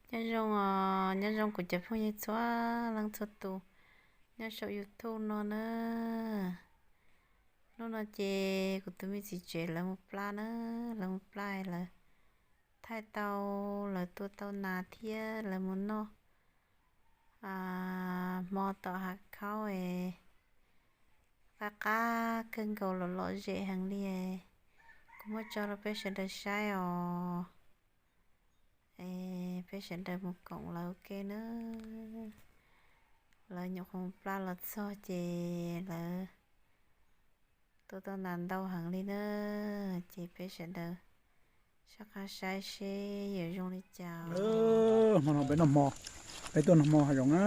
Nyob zoo os, nyob zoo kuv cov phooj ywg txhua leej txhua tus nyob saum YouTube no na. Hnub no ces kuv tus me txiv tsev lawv mus plab na, lawv mus plab lawv thaij tau, lawv tua tau nas thiab lawv mus noj hmo tom hav khaub es qab qab kawg nkaus, lom lom zem heev li. Kuv muab tso rau peb sawv daws saib os. Es peb sawv daws mus koom lawv ua ke na. Lawv nyuam qhuav plab los txog ces lawv tua tau nas ntau heev li na. Ces peb sawv daws soj qab saib seb yuav zoo li cas. Hmo no peb noj hmo, peb tuaj noj hmo hav zoov na.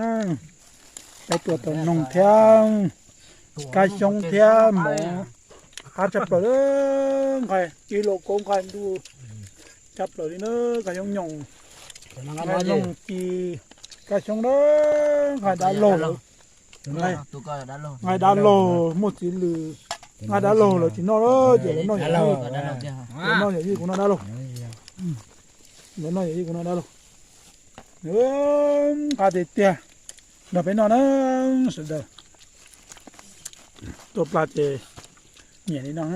Peb tua tau noog thiab kab xyoob thiab mov. Qab tshaj plaws, nqaij ib lo kaub nqaij ntuj tshaj plaws li na. Kab xyoob nyoos, nqaij noog ci, kab xyoob na, nqaij dab laug lawm. Nqaij dab laug muaj txiv lws, nqaij dab laug lawv tsis noj lawm ces lawv noj yam yij, lawv noj yam yij kuv noj dab laug. Lawv noj yam yij kuv noj dab laug. Nqaj tiag tiag, nrog peb noj na sawv daws. Tuaj plab ces nyiam li no na.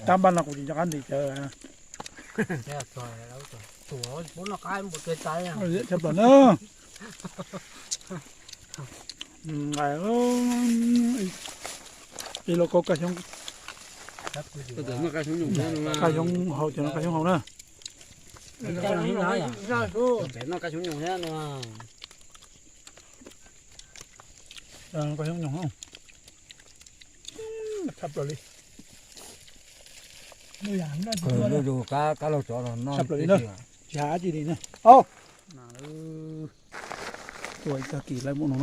Tab npaj no kuv tsis nco qab ntim cawv. Tshaj plaws na. Nqaij, ib lo kaub kab xyoob, kab xyoob hau, cov no kab xyoob hau na. Kab xyoob nyoos tshaj plaws li. Tshaj plaws li na, tsis hais dab tsi li na. Tua ib tag kis laib mus no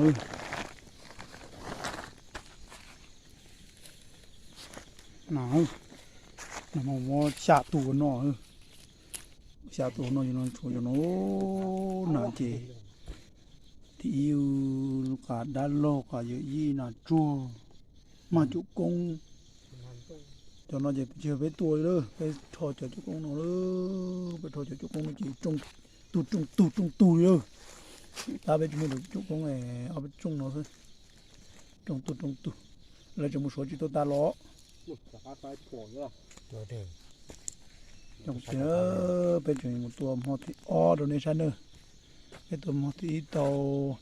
na. Muab xya tus no, xya tus no, tshuav cov no na ces thib ib, qas dab laug, qas yawm yij, nas tsuag, maj cuam koob. Cov no ces tsis yog peb tua li, peb rho cov cuam koob no, peb rho cov cuam koob no ces tug rooj tug rooj tug li. Tab peb tsis muaj tus cuam koob, ob peb rooj no xwb, rooj tug rooj tug. Lawv tseem mus suav tsis tau tas los. Peb tseem mus tua hmo thib ob rau nej saib na. Peb tua hmo thib ib tau,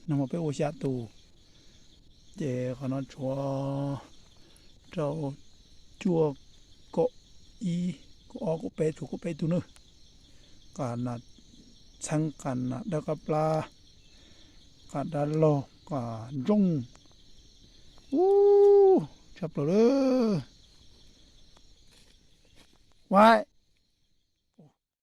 nag hmo peb ua xya tus, ces qhov no tshuav rau cuaj, kaum ib, kaum ob, kaum peb, tshuav kaum peb tug na. Qas nas txheeb, qas nas dawb qab plab, qas dab laug, qas ntsooj. Ub, tshaj plaws lawm. Ua